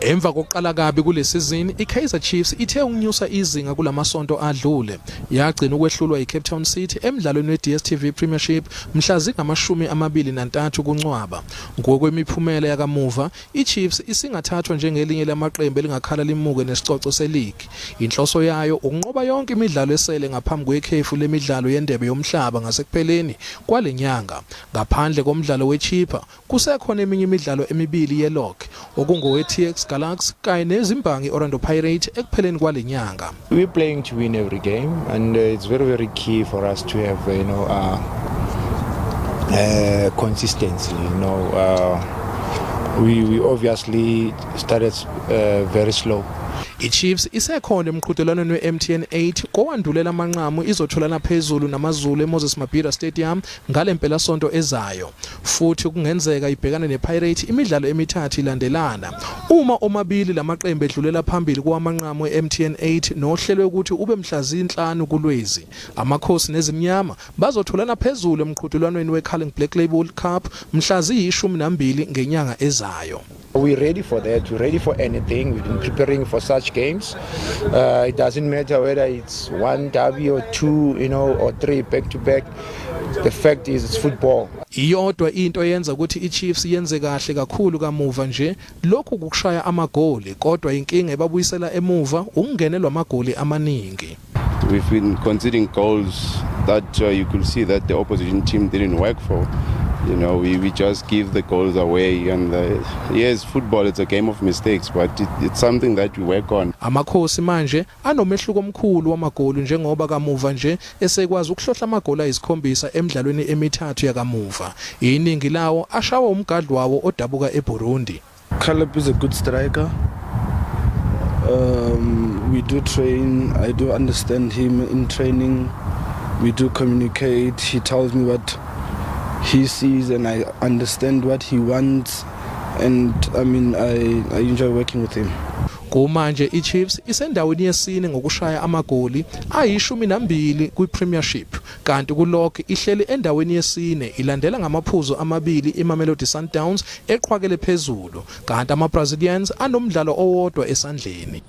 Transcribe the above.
Emva kokuqala kabi kule sizini, iKaizer Chiefs ithe ukunyusa izinga kulamasonto adlule. Yagcina ukwehlulwa yiCape Town City emdlalweni weDStv Premiership mhla zingama-23 kuNcwaba. Ngokwemiphumela yakamuva, iChiefs isingathathwa njengelinye lamaqembu elingakhala limuke nesicoco seligi. Inhloso yayo ukunqoba yonke imidlalo esele ngaphambi kwekhefu lemidlalo yeNdebe yoMhlaba ngasekupheleni kwale nyanga. Ngaphandle komdlalo weChippa, Kusekhona eminye imidlalo emibili ye-log, okungowe-TS Galaxy kanye nezimbangi i-Orlando Pirates ekupheleni kwale nyanga. We're playing to win every game, and it's very, very key for us to have consistency. We obviously started very slow. IChiefs isekhona emqhudelwaneni we-MTN 8 kowandulela amanqamu izotholana phezulu naMaZulu eMoses Mabhida Stadium ngale mpelasonto ezayo. Futhi kungenzeka ibhekane nePirates imidlalo emithathu ilandelana. Uma omabili lamaqembu edlulela phambili kowamanqamu eMTN 8 nohlelwe ukuthi ube mhla zinhlanu kuLwezi. Amakhosi nezimnyama bazotholana phezulu emqhudelwaneni weCarling Black Label Cup mhla ziyi-12 ngenyanga ezayo. We're ready for that. We're ready for anything. We've been preparing for such games. It doesn't matter whether it's one derby or two or three back to back. The fact is, it's football. Iyodwa into eyenza ukuthi iChiefs yenze kahle kakhulu kamuva nje lokhu ukushaya amagoli, kodwa inkinga ebabuyisela emuva ukungenelwa amagoli amaningi. We've been conceding goals that you could see that the opposition team didn't work for. We just give the goals away. And yes, football, it's a game of mistakes, but it's something that we work on. Amakhosi manje anomehluko omkhulu wamagoli njengoba kamuva nje esekwazi ukuhlohla amagoli ayisikhombisa emidlalweni emithathu yakamuva. Iningi lawo ashawa umgadli wawo odabuka eBurundi. Caleb is a good striker. We do train. I do understand him in training. We do communicate. He tells me what he sees, and I understand what he wants. And I mean, I enjoy working with him. Kumanje iChiefs isendaweni yesine ngokushaya amagoli ayi-12 kwiPremiership, kanti kulog ihleli endaweni yesine ilandela ngamaphuzu amabili iMamelodi Sundowns eqhwakele phezulu, kanti ama-Brazilians anomdlalo owodwa esandleni.